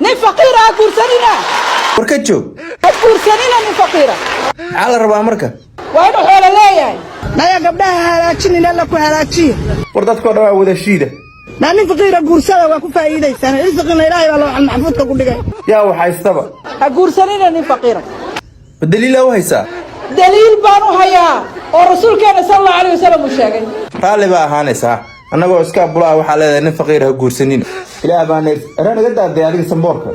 Nin faqiira ha guursanina. War ka joog. Ha guursanina nin faqiira. Maxaa la rabaa marka? Waa inuu xoolo leeyahay. Naya, gabdhaha halaajinin, Alla ku halaajiya. War dadkoo dhan waa wada shiida. Naa, nin faqiira guursada, waa ku faa'iidaysaan. Irsiqina Ilaahay baa looxal maxfuudka ku dhigay. Yaa wax haystaba? Ha guursanina nin faqiira. Ma daliilaa u haysaa? Daliil baan u hayaa oo rasuulkeena sala Allahu alayh wasalam uu sheegay. Raalli baa ahaanaysaa. Annagoo iska abulaa waxaa leedahay nin faqiir ha guursanin. Ilaah baa eraa naga daaday adiga samboorka.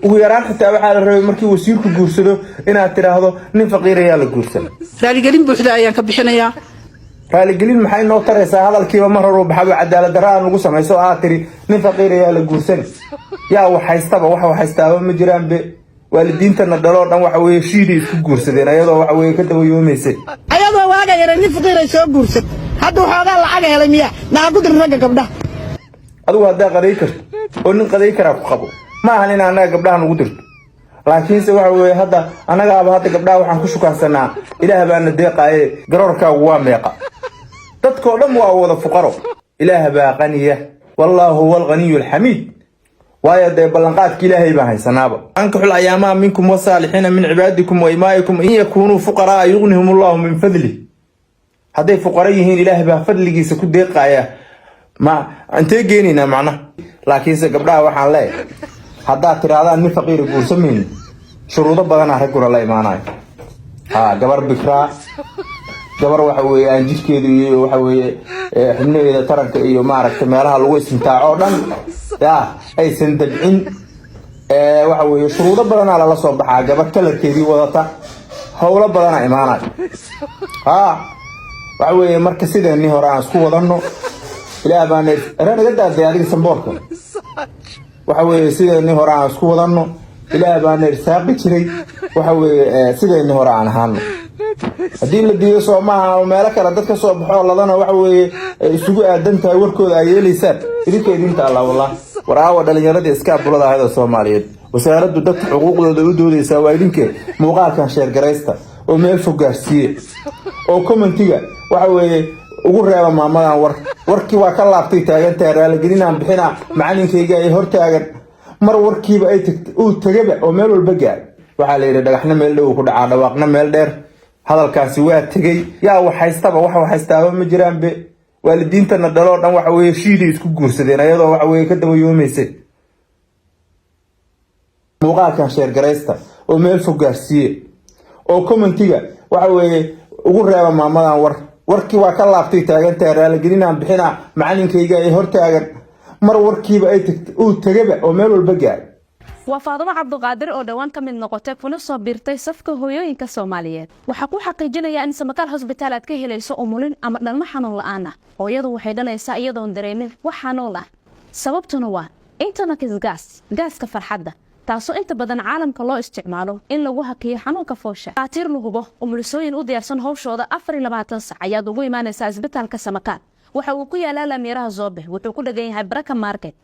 Ugu yaraan xitaa waxaa la rabay markii wasiirku guursado inaad tidhaahdo nin faqiir ayaa la guursan. Raaligelin buuxda ayaan ka bixinayaa. Raaligelin maxay noo taraysaa? Hadalkiiba mar horuu baxaba. Cadaalad darra aan lagu samayso aad tiri nin faqiir ayaa la guursan. Yaa wax haystaba? Wax wax haystaaba ma jiraan be. Waalidiintana dhaloo dhan waxa weeye shiiday isku guursadeen, ayadoo waxa weeye ka dabayoomaysay. Ayadoo waaga yaray nin faqiiray soo guursad, hadda waxoogaa lacag helay miya? Naa ku dir ragga gabdhaha. Adigu haddaa qaday karto oo nin qaday karaa ku qabo, ma ahan in annaga gabdhaha nugu dirto. Laakiinse waxa weeye hadda annagaaba hadda gabdhaha waxaan ku shukaansanaa Ilaah baana deeqaaye. Garoorkaagu waa meeqa? Dadkoo dhan waa wada fuqaro. Ilaah baa qaniya. Wallaahu huwa alghaniyu alxamiid. Waayo dee ballanqaadka Ilaahay baan haysanaaba: وأنكحوا الأيامى منكم والصالحين من عبادكم وإمائكم إن يكونوا فقراء يغنهم الله من فضله. Hadday fuqaro yihiin, Ilaah baa fadligiisa ku deeqaya. Ma intee geenaynaa macnaha? Laakiinse gabdhaha waxaan leeyahay, haddaad tidhaahdaan nin faqiira guursan mayno, shuruudo badanaa ragguna la imaanayo. Ha, gabar bikraa, gabar waxa weeye aan jidhkeedu iyo waxa weeye xubnaheeda taranka iyo maaragtay meelaha lagu istimtaaco oo dhan ya aysan dabcin. Waxa weeye shuruudo badanaa lala soo baxaa. Gabar kalarkeedii wadata, howlo badanaa imaanayo. Ha, waxa weeye marka sideenii hore aan isku wadanno. Ilaah baana eraa naga daaday adiga samboorka. Waxa weeye sideenii hore aan isku wadanno. Ilaah baana irsaaqi jiray. Waxa weeye sideenii hore aan ahaano. Haddii la diido, soo maaha oo meelo kale dad ka soo baxoo ladana waxa weeye isugu aadan tahay warkooda ay yeelaysaan idinka idinta Allah wallah. War aawa dhalinyaradii iska abulada ahayd oo Soomaaliyeed? Wasaaraddu dadka xuquuqdooda u doodaysaa waa idinkee. Muuqaalkan share garaysta oo meel fog gaarsiiye oo commentiga waxa weeye ugu reeba maamadan. War warkii waa ka laabtay taagantahay. Raaligelinaan bixinaa, macalinkayga ay hortaagan. Mar warkiiba ay uu tegaba oo meel walba gaar. Waxaa la yidhi dhagaxna meel dhow ku dhacaa, dhawaaqna meel dheer. Hadalkaasi waa tegey. Yaa wax haystaba? Wax wax haystaaba ma jiraan be. Waalidiintana dhaloo dhan waxa weeye shiiday isku guursadeen, ayadoo waxa weeye ka dabayoomaysay. Muuqaalkan share garaysta oo meel fog gaarsiiye oo commentiga waxa weeye ugu reeba maamadan. War warkii waa ka laabtay taagantahay. Raaligelinaan bixinaa, macalinkayga ay hortaagan. Mar warkiiba ay uu tegaba oo meel walba gaar. Waa Faadumo Cabduqaadir oo dhowaan ka mid noqotay kuna soo biirtay safka hooyooyinka Soomaaliyeed. Waxaa ku xaqiijinayaa in Samakaal Hosbitaal aad ka helayso umulin ama dhalmo xanuun la'aan ah. Hooyadu waxay dhalaysaa iyadoon dareemin wax xanuun ah, sababtuna waa Entonox gas, gaaska farxadda, taasoo inta badan caalamka loo isticmaalo in lagu hakiyo xanuunka foosha. Dhakhaatiir la hubo, umulisooyin u diyaarsan howshooda 24 sac ayaad ugu imaanaysaa isbitaalka Samakaal. Waxa uu ku yaalaa laamiiraha Zoobe, wuxuu ku dhegan yahay Baraka Market.